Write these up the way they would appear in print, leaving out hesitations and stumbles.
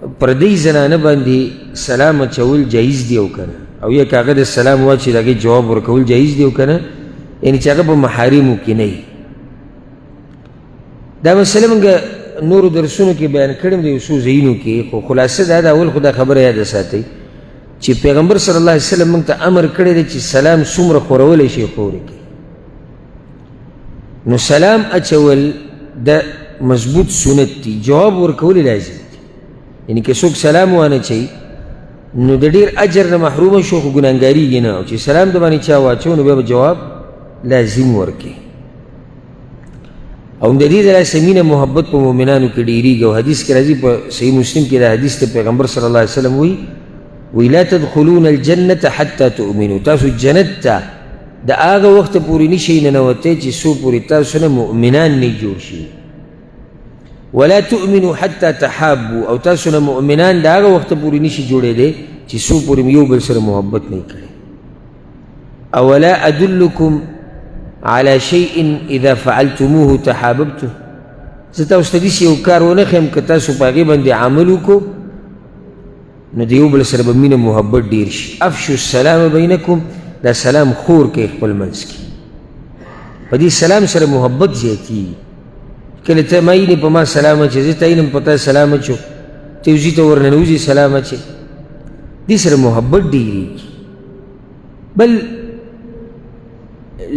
پردۍ زنانه باندې سلام اچول جایز دی او که نه، او یا که هغه د سلام واچوي د هغې جواب ورکول جایز دی او که نه، یعنې چې هغه په محاریمو کې نه وي. دا مسله موږ نورو درسونو کې بیان کړې ده یو څو ځایونو کې، خو خلاصه دا ده، اول خو دا خبره یاده ساتئ چې پیغمبر صلی الله علیه وسلم موږ ته امر کړی دی چې سلام څومره خورولی شي خورې کړئ. نو سلام اچول د مضبوط سنت دی، جواب ورکول لازم دی. یعنی که څوک سلام وانه چي نو د ډېر اجر نه محروم شو، خو ګناهګاریږي نه، او چې سلام د باندې چا واچو نو بیا به جواب لازم ورکړي. او د دې د لاسه مینه محبت په مؤمنانو کې ډېرېږي. او حدیث کې راځي په صحیح مسلم کې دا حدیث ته پیغمبر صلی الله علیه وسلم وایي، وی لا تدخلون الجنة حتی تؤمنو، تاسو جنت ته د هغه وخته پورې نشئ ننوتی چې څو پورې تاسو نه مؤمنان نه جوړ شي. ولا تؤمنو حتی تحابو، او تاسو نه مؤمنان د هغه وخته پورې نشي جوړېدی چې څو پورې یو بل سره محبت نه کړي. اولا ادلکم على شيء اذا فعلتموه تحاببتم، زه تاسو ته داسې یو کار ونه ښیم که تاسو په هغې باندې عمل وکړو نو د یو بل سره به مینه محبت ډېر شي. افشو السلام بینکم، دا سلام خور کوي خپل منځ کې، په دې سلام سره محبت زیاتېږي. کله ته ما یینې په ما سلام اچوې، زه تا یینم په تا سلام اچو، ته یو ځای ته ورننوځې سلام اچوې، دې سره محبت ډېرېږي. بل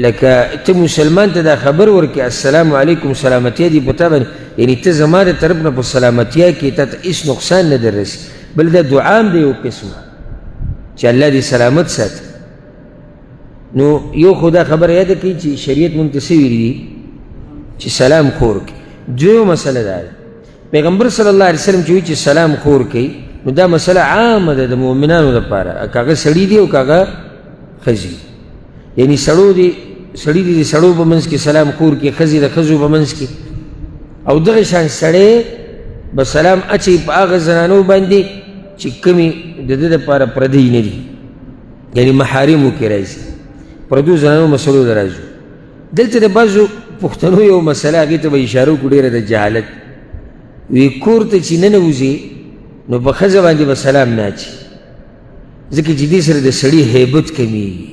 لکه ته مسلمان ته دا خبر ورکړې السلام علیکم سلامتیا دې په تا باندې، یعنې ته زما د طرف نه په سلامتیا کې تا ته هېڅ نقصان نه در رسي. بل دا دعا هم ده یو قسمه چې الله دې سلامت ساتي. نو یو خو دا خبره یاده کړئ چې شریعت مونږ ته څه ویلي دي چې سلام خور کړي. دویمه مسله دا ده، پیغمبر صلی الله علیه وسلم چې وایي چې سلام خور کوي، نو دا مسله عامه ده د مؤمنانو لپاره، که هغه سړي دي او که هغه ښځې. یعنی سړو دي، سړي دي د سړو په منځ کې سلام خور کړي، ښځې د ښځو په منځ کې. او دغه شان سړی به سلام اچوي په هغه زنانو باندې چې کومې د ده دپاره پردۍ نه دي، یعنی محارمو کې راځي، پردو زنانو مسلو ته راځو. دلته د بعضو پښتنو یو مسله هغې ته به اشاره وکړو، ډېره د جهالت وي. کور ته چې ننوځي نو په ښځه باندې به سلام نه اچي، ځکه چې دې سره د سړي هیبت کمیږي.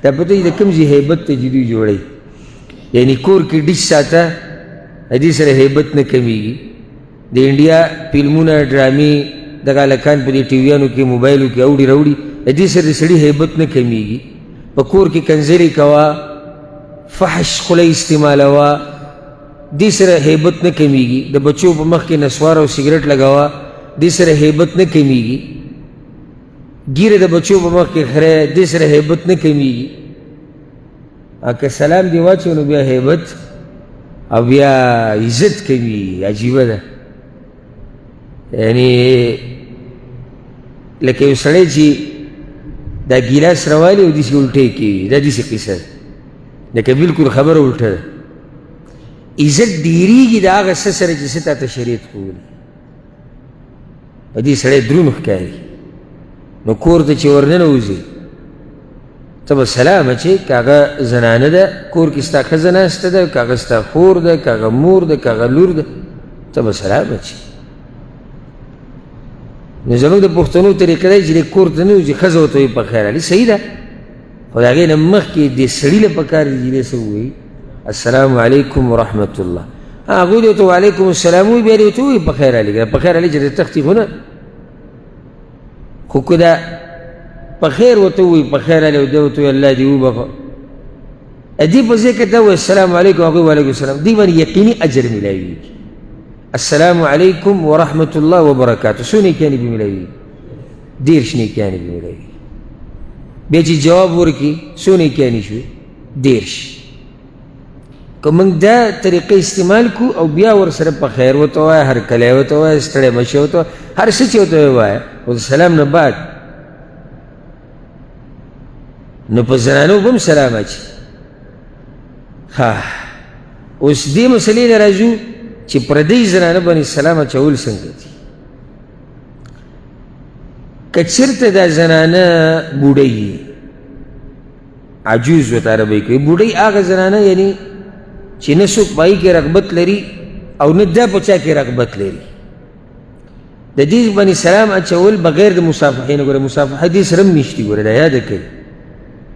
دا پته د کوم ځای هیبت ته چې دوی جوړوي، یعنی کور کې ډیش ساته، دې سره هیبت نه کمیږي. د انډیا فلمونه ډرامې دغه هلکان په دې ټي ویانو کې موبایلو کې اوړي راوړي، د دې سره د سړي هیبت نه کمیږي. په کور کې کنځلې کوه، فحش خوله استعمالوه، دې سره هیبت نه کمیږي. د بچو په مخ کې نسوار او سګرټ لګوه، دې سره هیبت نه کمیږي. ږیره د بچو په مخ کې خره، دې سره هیبت نه کمیږي. که سلام دې واچو نو بیا هیبت او بیا عزت کمیږي. عجیبه ده، یعنی لکه یو سړی چې دا ګیلاس راوالي او داسې الټې کوي، دا داسې قصه ده، لکه بالکل خبره الټه ده. عزت ډېرېږي د هغه څه سره چې څه تا ته شریعت ښوولي، په دې سړی دروند ښکاري. نو کور ته چې ورننوځي ته به سلام اچوې، که هغه زنانه ده کور کې ستا ښځه ناسته ده، که هغه ستا خور ده، که هغه مور ده، که هغه لور ده، ته به سلام اچوې. نو زموږ د پښتنو طریقه ده چې دی کور ته ننوځي ښځه ورته وایي په خیر علي، صحیح ده، خو د هغې نه مخکې دې سړي له پکار دي چې دی څه ووایي السلام علیکم ورحمت الله. هغوی دې ورته وعلیکم السلام ووایي، بیا دې ورته ووایي په خیر علي، په خیر علي چې د تښتي خو نه، خو که دا په خیر ورته ووایي په خیر علي او دی ورته ووایي الله دې وبخښه، دې په ځای کې ته ووایي السلام علیکم، هغوی وعلیکم السلام، دې باندې یقیني اجر میلاویږي. السلام علیکم ورحمت الله وبرکاته، څو نیکیانې به میلاویږي؟ 30 نیکیانې به میلاویږي. بیا چې جواب ورکړي څو نیکیانې شوې؟ 30. که موږ دا طریقه استعمال کړو او بیا ورسره په خیر ورته ووایه، هرکلی ورته ووایه، ستړی مه شې ورته ووایه، هر څه چې ورته ووایه، خو د سلام نه بعد نو په زنانو به هم سلام اچي. ښه، اوس دې مسلې له راځو چې پردۍ زنانه باندې سلام اچول څنګه دي. که چېرته دا زنانه بوډۍ وي، عجوز ورته عربۍ کوي، بوډۍ هغه زنانه یعنی چې نه څوک په هغې کې رغبت لري او نه دا په چا کې رغبت لري، د دې باندې سلام اچول بغیر د مصافحې نه. ګوره مصافحه دې سره هم نشتي، ګوره دا یاده کړئ،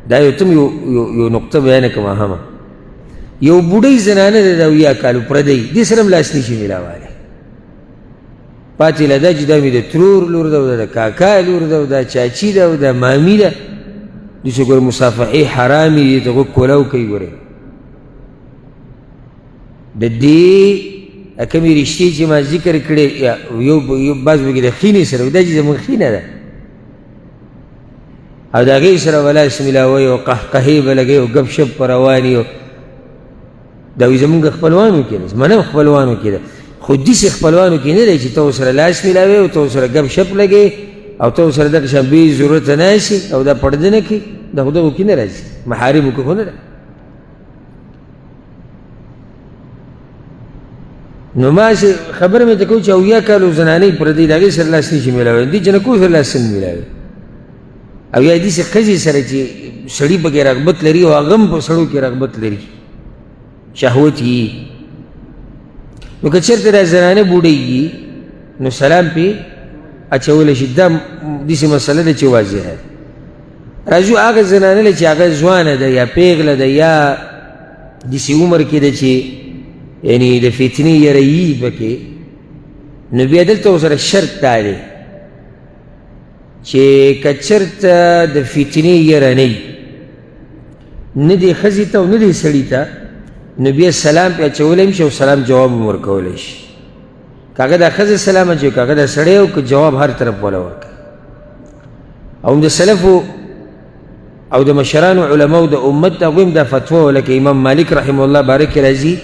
دا یو تم یو نقطه بیانه کوم. اهمه یو بوډۍ زنانه ده د 70 کالو پردۍ، دې سره هم لاس نشي میلاولی. پاتې له دا چې دا مې د ترور لور ده او دا د کاکا لور ده او دا چاچي ده او دا مامي ده، داسې ګوره مصافحې حرامې دي، ته غوږ کولاو کوي. ګوره د دې کومې رشتې چې ما ذکر کړې، یو بعض پکې د ښینې سره، دا چې زموږ ښینه ده او د هغې سره به لاس میلاوی او قهقهې به لګوي او ګپ شپ په روان یو. دا وایي زموږ خپلوانو کې ده، زما خپلوانو کې ده، خو داسې خپلوانو کې نه دی چې ته ورسره لاس میلاوې او ته ورسره ګپ شپ لګوې او ته ورسره دغه شان بې ضرورته ناست او دا پرده نه کوي، دا خو دغو کې نه راځي، محارمو کې خو نه ده. نو ما چې خبره مې ته کوو چې 70 کالو زنانې پردۍ د هغې سره لاس نشي میلاوی، دې جنکو سره لاس څنګه میلاوي؟ او یا داسې ښځې سره چې سړي پکې رغبت لري او هغه هم په سړو کې رغبت لري، شهوت یي. نو که چېرته دا زنانه بوډۍ وي نو سلام پې اچولی شي. دا داسې مسله ده چې واضحه ده. راځو هغه زنانه له چې هغه ځوانه ده یا پیغله ده یا داسې عمر کې ده چې یعنی د فتنې یره یي پکې، نو بیا دلته ورسره شرط دا دی چې که چېرته د فتنې یره نه وي، نه دې ښځې ته او نه دې سړي ته، نو بیا سلام پې اچولی هم شي او سلام جواب هم ورکولی شي. که هغه د ښځې سلام اچوي، که هغه د سړی، او که جواب هر طرف وله ورکوي. او هم د سلفو او د مشرانو علماو د امت د هغوی هم دا فتوا وه، لکه امام مالک رحمه الله باره کې راځي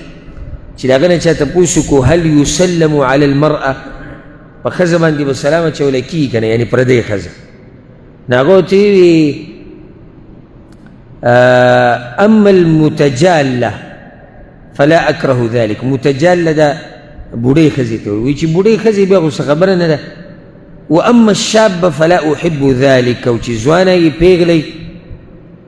چې د هغه نه چا تپوس وکړو هل یسلم علی المرأة، په ښځه باندې به سلام اچولی کېږي که نه، یعنې پردۍ ښځه. نو هغه ورته وویل اما المتجاله فلا اکره ذلک. متجاله ده بوډۍ ښځې ته وایي، چې بوډۍ ښځې بیا خو څه خبره نه ده. واما الشاب فلا احب ذلك، او چې ځوانه یې پیغلی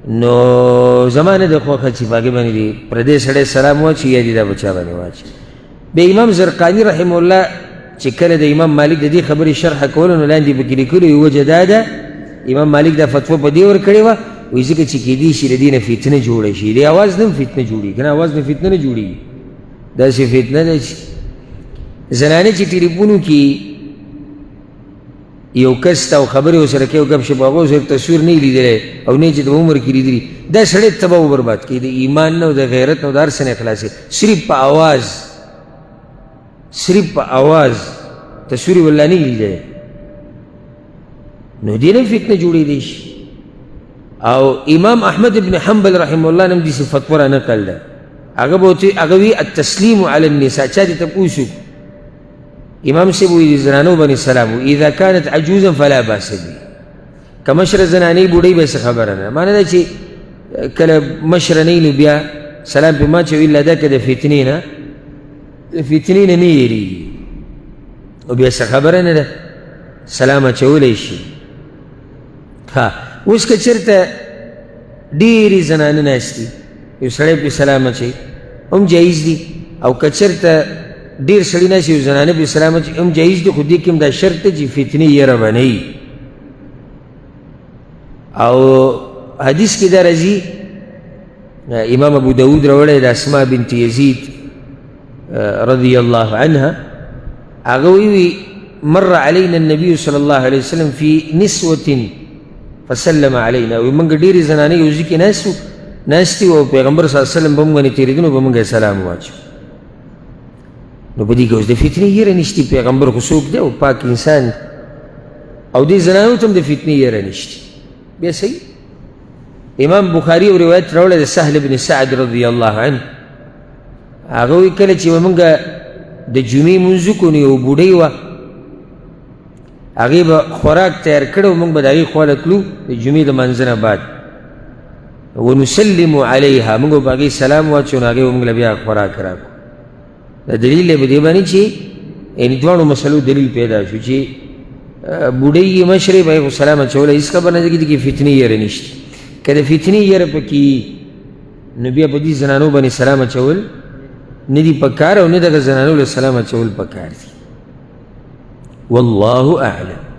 نو زما نه ده خوښه چې په هغې باندې دې پردی سړی سلام واچوي یا دې دا په چا باندې واچوي. بیا امام زرقاني رحمه الله چې کله د امام مالک د دې خبرې شرح کوله نو لاندې پکې لیکلو یو وجه دا ده، امام مالک دا فتوا په دې ورکړې وه، وایي ځکه چې کېدی شي د دې نه فتنه جوړه شي، د اواز نه هم فتنه جوړېږي، که نه اواز نه فتنه نه جوړېږي، داسې فتنه ده چې زنانه چې ټلیفونو کې یو کس ته او خبرې ورسره کوي او ګپ شپ، هغه ورسره تصویر نه لیدلی او نه چې د عمر کې لیدلی، دا سړی تباه و برباد کوي، د ایمان نه او د غیرت نه او د هر څه نه خلاصوي، صرف په اواز، صرف په اواز تصویر یې والله نه لیدلی، نو دې نه فتنه جوړېدی شي. او امام احمد ابن حنبل رحمه الله نم داسې فتوا را نقل ده، هغه به ورته هغه وي التسلیم علی النساء، چا دې تپوس وکړو امام صاحب وایي د زنانو باندې سلام وایي اذا كانت عجوزا فلا باس به، که مشره زنانې بوډۍ به څه خبره نه، معنی دا چې کله مشره نه نو بیا سلام پې ما چوي، الا دا که د فتنې نه، د فتنې نه نه یېرېږي او بیا څه خبره نه ده، سلام اچولی شي. ها اوس که چېرته ډېرې زنانه ناست دي، یو سړی پرې سلام اچوي هم جایز دي، او که چېرته ډېر سړي ناست یو زنانه پرې سلام اچوي هم جایز دي، خو دې کې هم دا شرط دی چې فتنې یره به نه وي. او حدیث کې دا راځي، امام ابو داود راوړی د اسما بنت یزید رضی الله عنها، هغه وایي مر علينا النبي صلى الله عليه وسلم في نسوة فسلم علينا، وایي موږ ډېرې زنانې یو ځای کې ناست وو، او پیغمبر صلی الله علیه وسلم به موږ باندې تېرېدو نو به موږ یې سلام واچو. نو په دې کې اوس د فتنې یره نشتي، پیغمبر خو څوک دی او پاک انسان دی، او دې زنانو ته هم د فتنې یره نشتي. بیا صحیح امام بخاري یو روایت راوړی د سهل بن سعد رضی الله عنه، هغه وایي کله چې به موږ د جمعې لمونځ وکړو نو یو بوډۍ وه، هغې به خوراک تیار کړی و، موږ به د هغې خوا له تلو د جمعې د لمانځه نه بعد، ونسلم علیها، موږ به په هغې سلام واچو نو هغې به موږ له بیا خوراک راکړو. دا دلیل دی په دې باندې چې یعنې دواړو مسلو دلیل پیدا شو چې بوډۍ یې مشرې به یې خو سلام اچولی هېڅ خبره نه ده، کې فتنې یره نشته. که د فتنې یره پکې نو بیا په دې زنانو باندې سلام اچول نه دي پکار، او نه دغه زنانو له سلام اچول پکار دي. والله اعلم.